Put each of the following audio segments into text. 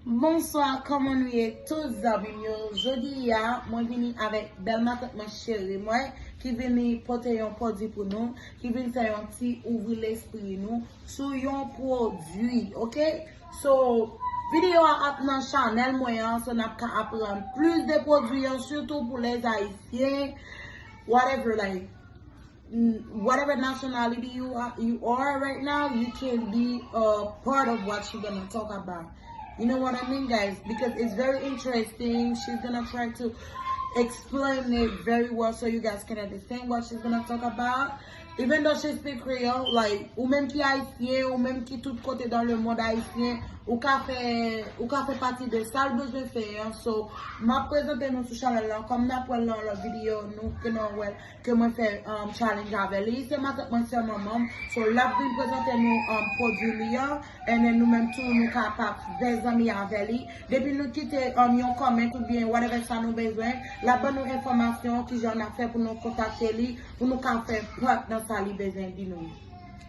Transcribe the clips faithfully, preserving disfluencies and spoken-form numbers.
Bonswa, kòman nou ye tout zanmi m yo? Jodi a, mwen vini avèk bèl matant mwen cheri mwen, ki vini pote yon pwodui pou nou, ki vin fè yon ti ouvri lespri nou sou yon pwodui, oke? So, videyo a ap nan chanèl mwen an, so n ap ka aprann plis de pwodui an, sitou pou les Haïtiens, whatever, like, mm, whatever nationality you are, you are right now, you can be a part of what she's gonna talk about. You know what I mean, guys? Because it's very interesting. She's gonna try to explain it very well so you guys can understand what she's gonna talk about. Even though she speak Creole, like, ou menm ki ayisyen, ou menm ki tout kote dans le monde haïtien, ou ka fè, ou ka fè pati de sa l bezwen fè an. So, m ap prezante nou sou chanèl la, kòm n ap wè l nan lòt videyo, nou, ke nou wè l, ke mwen fè, um, challenge avè li. Se matant mwen, se manman m. So, l ap vin prezante nou, um, pwodui li an. And then nou menm tou, nou kapab fè zanmi avè li. Depi nou kite, um, yon comment oubyen whatever sa nou bezwen, l ap ban nou enfòmasyon, kijan n ap fè pou nou kontakte li, pou nou ka fè part nan sa li bezwen di nou.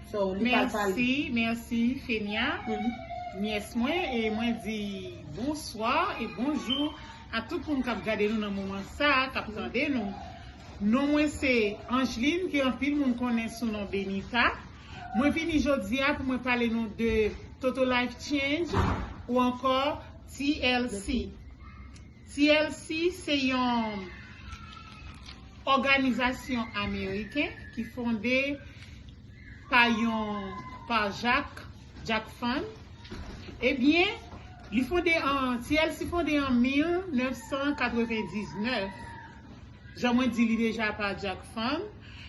So, li pral pale. Mèsi, mèsi, Fenia. Mhm. Nyès mwen, e mwen di bonswa e bonjou a tout moun k ap gade nou nan moman sa a, k ap tande nou. Non mwen se Angeline, ke anpil moun konnen sou non Benita. Mwen vini jodi a pou mwen pale nou de Toto Life Change ou ankò T L C. T L C se yon òganizasyon ameriken ki fonde pa yon, pa Jack, Jack Fund. Ebyen, li fonde an, T L C fonde an mil nèf san katrevendiznèf. Jan mwen di li deja pa Jack Fund.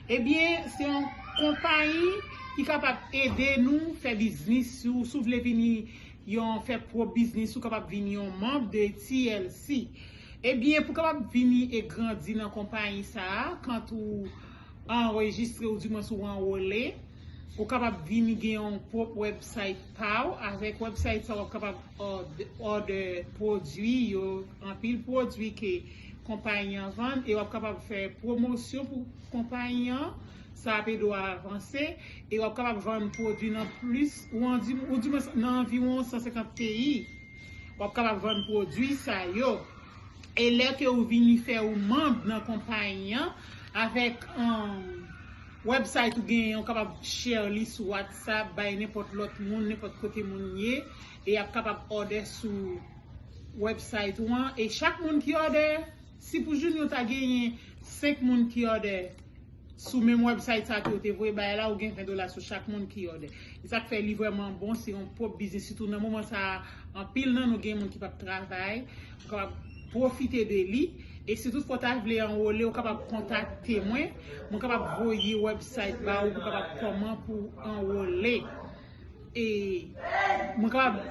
Ebyen, se yon konpayi ki kapab ede nou fè biznis. Si w, si w vle vini yon fè pwòp biznis, ou kapab vini yon manm de T L C. Ebyen, pou kapab vini e grandi nan konpayi sa a, kan ou anrejistre ou dimwens ou anwole, ou kapab vini gen yon pwòp website pa w. Avèk website sa, w ap kapab òd-, order pwodui yo, anpil pwodui ke konpayi an vann, e w ap kapab fè pwomosyon pou konpayi an. Sa ap ede w avanse, e w ap kapab vann pwodui nan plis, ou an di-, ou dimwens nan anviwon san senkant peyi. W ap kapab vann pwodui sa yo. E lè ke ou vini fè ou manm nan konpayi an, avèk, um, website ou genyen, ou kapab share li sou WhatsApp, bay nenpòt lòt moun, nenpòt kote moun ye, e y ap kapab order sou website ou an. E chak moun ki order, si pou jounen ou ta genyen senk moun ki order, sou menm website sa ke w te voye bay la, ou gen ven dola sou chak moun ki order. E sa k fè li vrèman bon, se yon pwòp biznis, sitou nan moman sa a, anpil nan nou gen moun ki p ap travay, ou kapab pwofite de li. E si toutfwa w ta vle anwole, ou kapab kontakte mwen, mwen kapab voye website ba ou, ou kapab kòman pou anwole. E mwen kapab,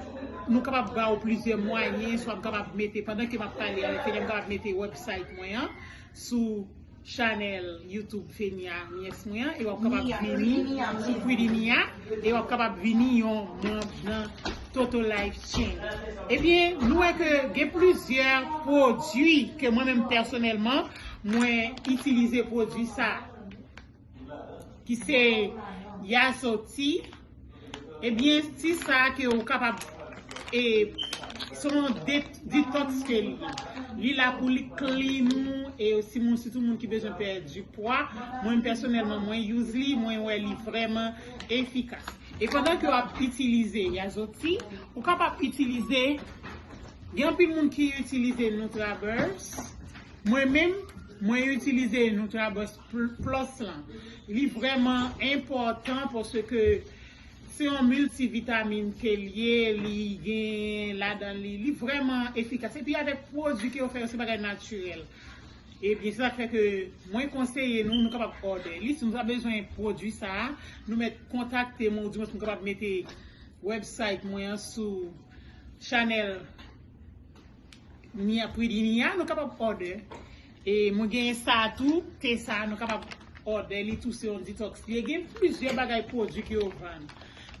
nou kapab ba ou plizyè mwayen, swa m kapab mete, pandan ke m ap pale avèk Fenia, m kapab mete website mwen an sou chanèl YouTube Fenia, nyès mwen an, e w ap kapab vini sou Pretty Mia, e w ap kapab vini yon manm nan Toto Life Change. Ebyen, nou wè ke gen plizyè pwodui ke mwen menm pèsonèlman, mwen itilize pwodui sa, ki se Yazoti. Ebyen, ti sa ke ou kapab, e, se yon de-, detox ke li ye. Li la pou li clean ou, e si moun, sitou moun ki bezwen pèdi pwa, mwen pèsonèlman, mwen use li, mwen wè li vrèman efikas. E pandan ke w ap itilize Yazoti, ou kapab itilize, gen anpil moun ki itilize Nutraburst. Mwen menm, mwen itilize Nutraburst pl-, Plus lan. Li vrèman enpòtan paske se yon miltivitamin ke l ye, li gen ladan li, li vrèman efikas. Epi avèk pwodui ke yo fè yo, se bagay natirèl. Ebyen, se sa k fè ke mwen konseye nou, nou kapab order li. Si nou ta bezwen pwodui sa a, nou mèt kontakte mwen, ou dimwens nou kapab mete website mwen an sou chanèl Nia, Pretty Nia, nou kapab order. E mwen genyen sa tou, te sa, nou kapab order li tou, se yon detox li ye. Gen plizyè bagay pwodui ke yo vann,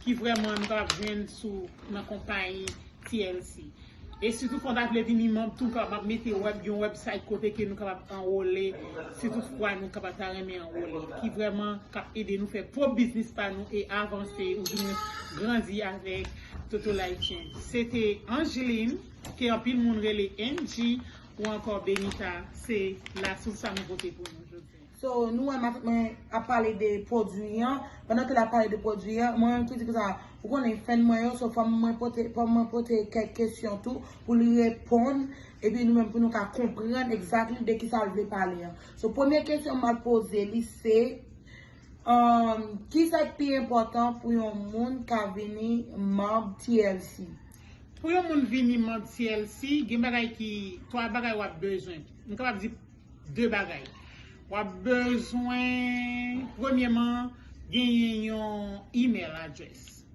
ki vrèman nou kapab jwenn sou, nan konpayi T L C. E sitou, fò w ta vle vini manm tou, m kapab mete web, yon website kote ke nou kapab anwole, si toutfwa nou kapab ta renmen anwole, ki vrèman k ap ede nou fè pwòp biznis pa nou e avanse, ou di mwen grandi avèk Toto Laïtyen. Se te Angeline, ke anpil moun rele Angie, ou ankò Benita, se la sous sa nou pote pou nou jodi. So, nou wè matant mwen ap pale de pwodui an. Pandan ke l ap pale de pwodui an, mwen menm tou di konsa, ou konnen fan mwen yo, so fò mwen pote, fò mwen pote kèk kesyon tou pou li reponn, epi nou menm pou nou ka konprann exactly de kisa l vle pale an. So, premye kesyon m ap poze li se, um, kisa k pi enpòtan pou yon moun ka vini manm T L C? Pou yon moun vini manm T L C, gen bagay ki, twa bagay w ap bezwen. M kapab di de bagay. W ap bezwen, premyèman, genyen yon email address.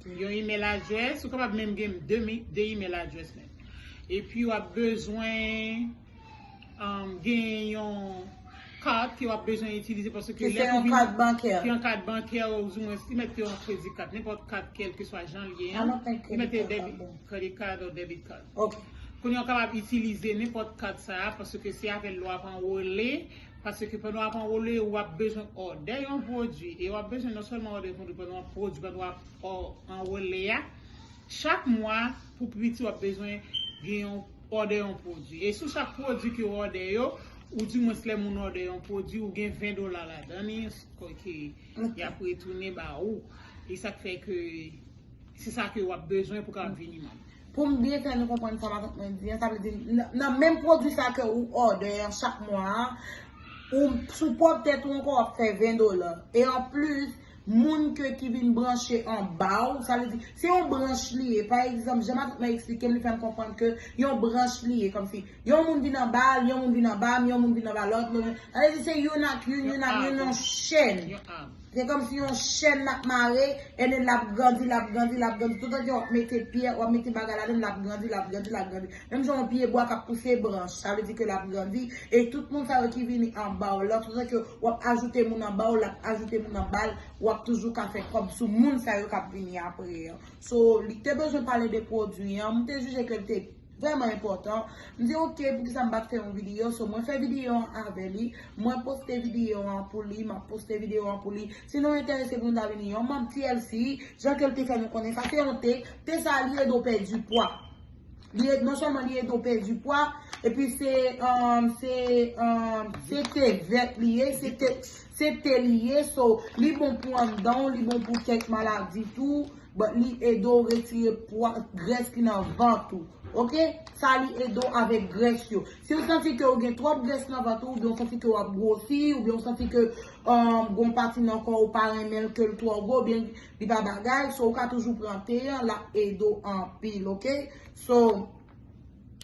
Yon email address, ou kapab menm gen de, mi- de email address menm. Epi w ap bezwen, um, genyen yon kat ke w ap bezwen itilize paske Ki lè se pou yon vin- kat bankè. Ki yon kat bankè, ouzimwen, si mèt ke yon kredi kat, nenpòt kat, kèlkeswa jan l ye, I don't think li mèt credit card debit, ap bon. Credit card or debit card. Ok. Kounye a w kapab itilize nenpòt kat sa a, paske se avè l w ap anwole, paske pandan w ap anwole, w ap bezwen òdè yon pwodui, e w ap bezwen non sèlman òdè yon pwodui, pandan w ap pwodui, pandan w ap ò- anwole a, chak mwa, pou pi piti, w ap bezwen gen yon òdè yon pwodui. E sou chak pwodui ke w òdè yo, oudimwens lè moun òdè yon pwodui, ou gen ven dola ladan li, ke y ap retounen ba ou. E sa k fè ke se sa ke w ap bezwen pou kapab vini manm. Pou m byen fè nou konprann sa matant mwen di an, sa vle di, nan, nan menm pwodui sa ke ou òdè an chak mwa a, ou sou pwòp tèt ou ankò w ap fè ven dola. E anplis, moun ke ki vin branche anba w, sa vle di, se yon branch li ye. Pa egzanp, jan matant mwen eksplike m, li fè m konprann ke yon branch li ye, kòmsi yon moun vin anba l, yon moun vin anba m, yon moun vin anba lòt, yon moun, sa vle di se youn ak youn, youn ak youn, yon chèn. Yon ab. Se kòmsi yon chèn n ap mare, and then l ap grandi, l ap grandi, l ap grandi. Toutan ke w ap mete pyè, w ap mete bagay ladan l, l ap grandi, l ap grandi, l ap grandi. Menm jan yon pye bwa k ap pouse branch, sa vle di ke l ap grandi. E tout moun sa yo ki vini anba w la, toutan ke w ap ajoute moun anba w, l ap ajoute moun anba l, w ap toujou ka fè kòb sou moun sa yo k ap vini apre an. So, li te bezwen pale de pwodui an, m te jije ke l te vrèman enpòtan. M di, "Ok, poukisa m pa t fè yon videyo?" So, mwen fè videyo an avè li, mwen poste videyo an pou li, m ap poste videyo an pou li. Si nou enterese pou nou ta vini yon manm T L C, jan ke l te fè nou konnen sa, se yon te, te sa li ede w pèdi pwa. Li ede, non sèlman li ede w pèdi pwa, epi se, um, se, um, se te vèt li ye, se te, se te li ye, so, li bon pou anndan w, li bon pou kèk maladi tou. But li ede w retire pwa, grès ki nan vant ou. Ok? Sa li ede w avèk grès yo. Si w santi ke w gen twòp grès nan vant ou, oubyen w santi ke w ap gwosi, oubyen w santi ke, um, gon pati nan kò w pa renmen l, ke l twò gwo, oubyen li pa bagay, so w ka toujou pran te an, l ap ede w anpil, ok? So,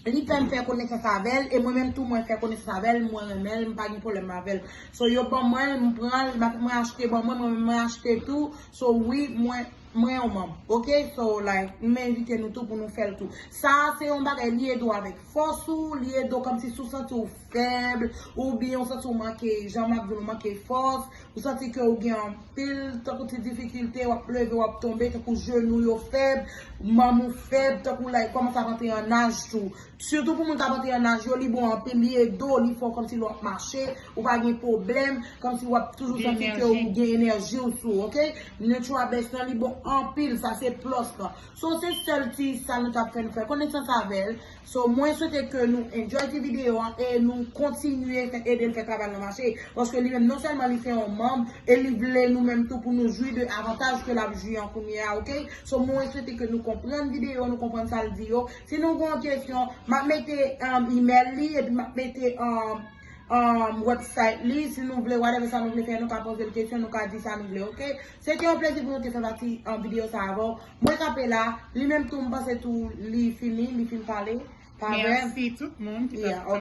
li fè m fè konesans avè l, e mwen menm tou mwen fè konesans avè l, mwen renmen l, m pa gen pwoblèm avè l. So, yo ban mwen l, m pran l, m, mwen achte ban mwen, mwen menm mwen achte tou. So, wi, mwen, mwen yon manm. Ok? So, like, m envite nou tou pou nou fè l tou. Sa a se yon bagay, li ede w avèk fòs ou, li ede w kòmsi si w santi w fèb, oubyen w santi w manke, jan m ap di w, manke fòs, ou santi ke w gen anpil, tankou ti difikilte, w ap leve, w ap tonbe, tankou jenou yo fèb, manm ou fèb, tankou, like, kòmanse ap antre an aj tou. Sitou pou moun k ap antre an aj yo, li bon anpil, li ede w, li fè w kòmsi lè w ap mache, ou pa gen pwoblèm, kòmsi w ap toujou santi ke w gen enèji w sou, ok? Natural Best lan, li bon anpil, sa se plus lan. So, se sèl ti sa nou t ap fè, nou fè konesans avè l. So, mwen swete ke nou enjoy ti videyo an e nou kontinye fè, ede l fè travay lan mache. Paske li menm, non sèlman li se yon manm, e li vle nou menm tou pou nou jwi de avantaj ke l ap jwi an kounye a, ok? So, mwen swete ke nou konprann videyo, nou konprann sa l di yo. Si nou gen yon kesyon, m ap mete, um, email li, epi m ap mete, um, um, website li. Si nou vle, whatever sa nou vle fè, nou ka poze l kesyon, nou ka di sa nou vle, ok? Se te yon plezi pou nou te fè pati, um, videyo sa avè w. Mwen kanpe la, li menm tou, m panse tou, li fini, li fin pale. Pa vre? Mèsi tout moun ki t ap Yeah, ok.